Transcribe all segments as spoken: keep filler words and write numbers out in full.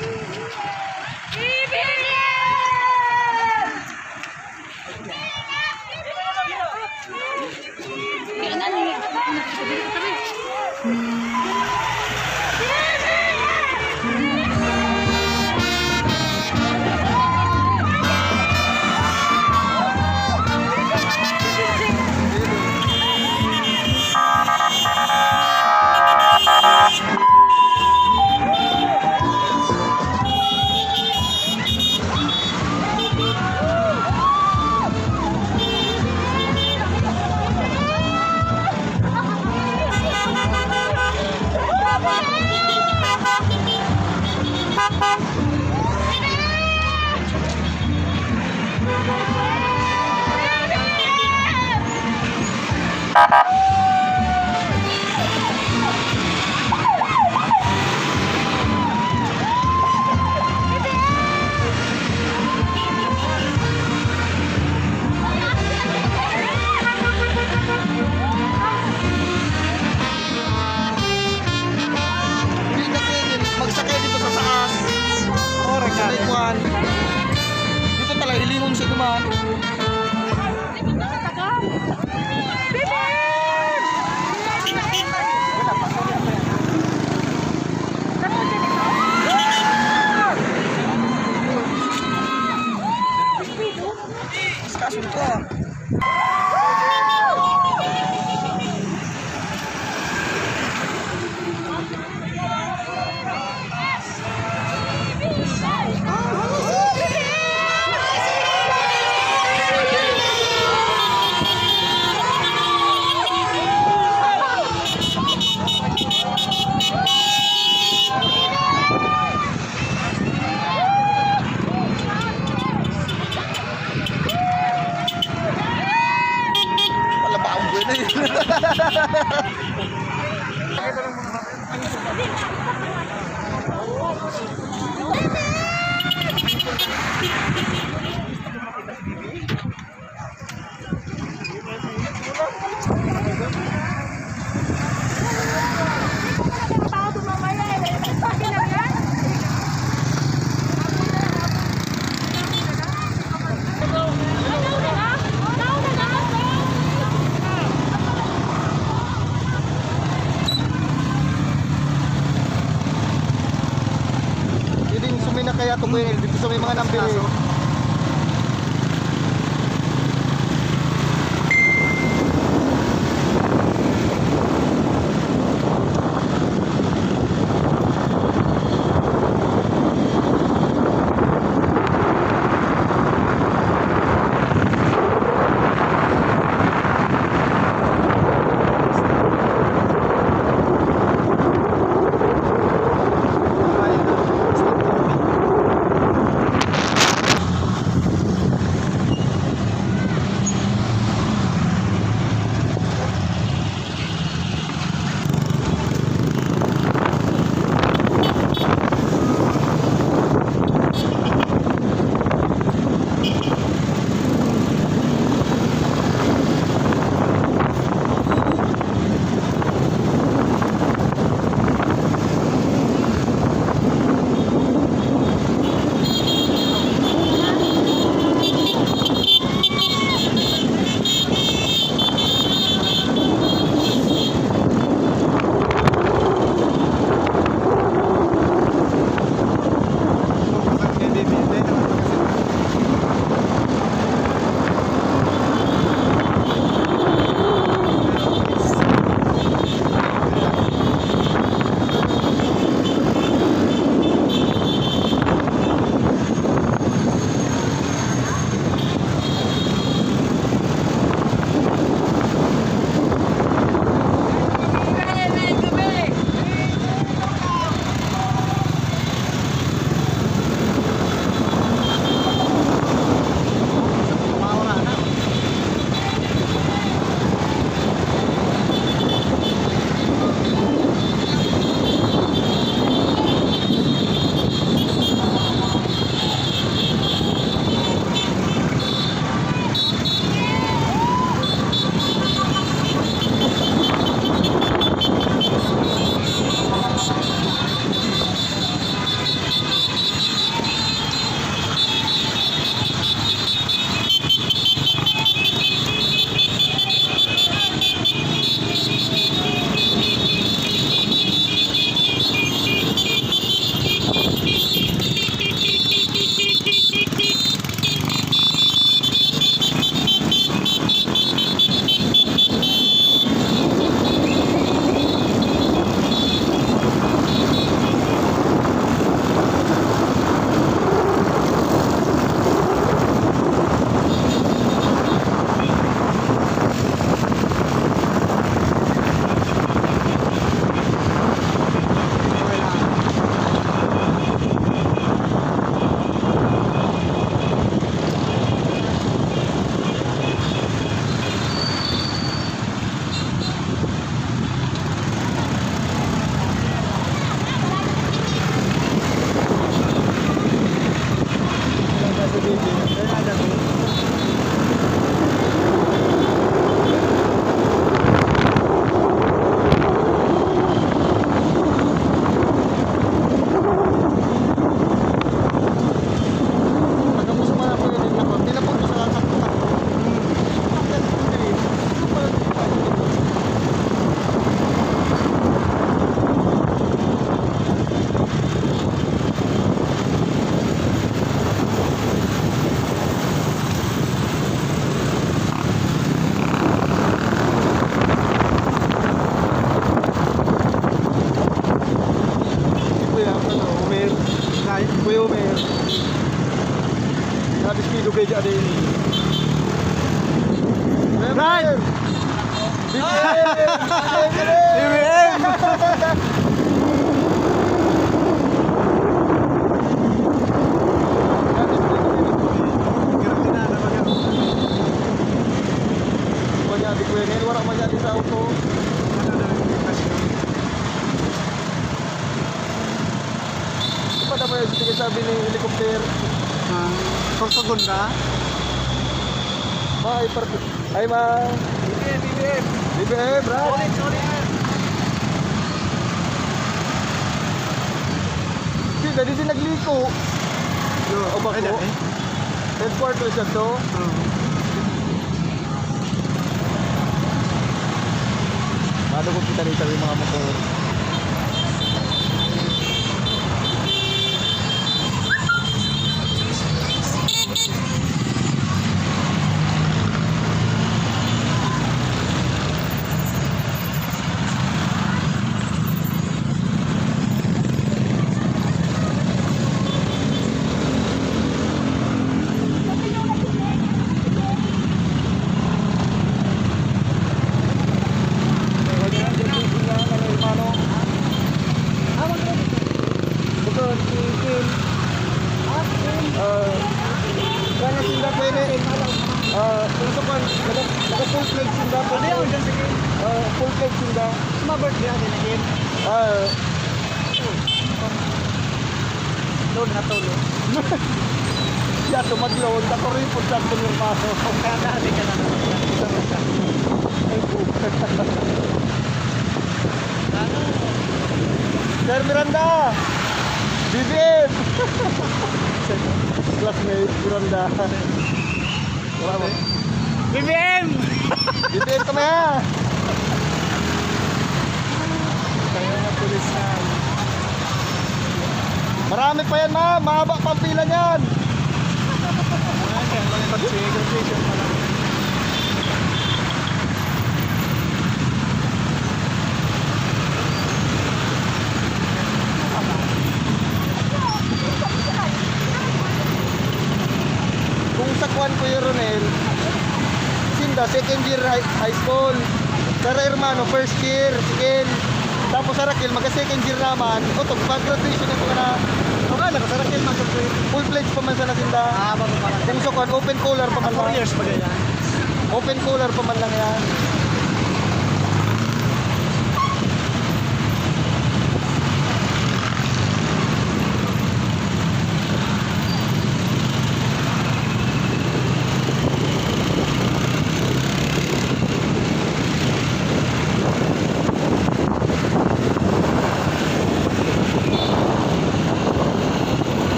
Hindi ka pwede magsakay dito sa taas. Ora ka. Sa may kwan. Dito talaga, hilingon siya duman. Kasunod ka. Wala pa akong buhay na yun. Pwedeng suminak kaya to, Kuya El, dito sa may mga nambili. Ano, Omer? Nay? Kuya Omer. Grabe speed, okay, dyan, eh. Nay! B B M! B B M! Wala man yan, di ko yan. Wala man yan, di sa auto. Pada mo yung sige sabi ni helicopter. Ah, Sorsogon ka? Ay, par-, ay, ma. B B M, B B M. B B M, bro. Solid, solid, man. Di, dali din nagliko. Yo, O, bako. Ay, dali. Headquarters na to. Oo. Malugod kita dito yung mga motor. Bukan, si Kim. Ah, Kim. Ah, kaya sinda pwede. Ah, kung sa kwan, naka, naka full fledged sinda. Ano yan? Diyan si Kim. Ah, full fledged sinda. Ma-birthday natin ni Kim. Ah. Load na to, load. Siya, tumagload. Ako rin po sa ating hermano. Kaya dati ka na naman. Isa mo siya. Ano? Sir Miranda! B B M! Classmate, Miranda. Wala mo. B B M! B B M kami, ha? Kaya nga, pulis na. Marami pa yan, ma'am. Mahaba pa ang pila niyan. Ayan, kaya mga pag-check, graduation pa lang. Kung sa kwan, Kuya Ronel, sinda, second year high, high school. Sa hermano, first year, second. Tapos sa Raquel, magka-second year naman. Otog, pag-graduation na ito na. Okay, lang, sa Raquel, mag-graduate. Full-fledged pa man sana sinda. Ah, bago pa lang. Kung sa kwan, open color pa man lang. Four years pa ganyan. Open color pa man lang yan.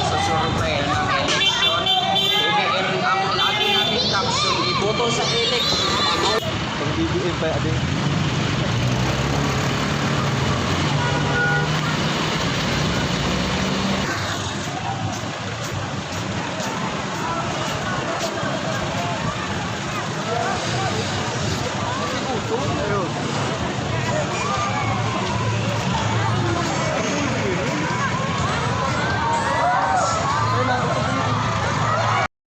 Sa survey ng eleksyon, B B M ang lagi nating kapsyon, iboto sa eleksyon. Pag B B M pa, ate.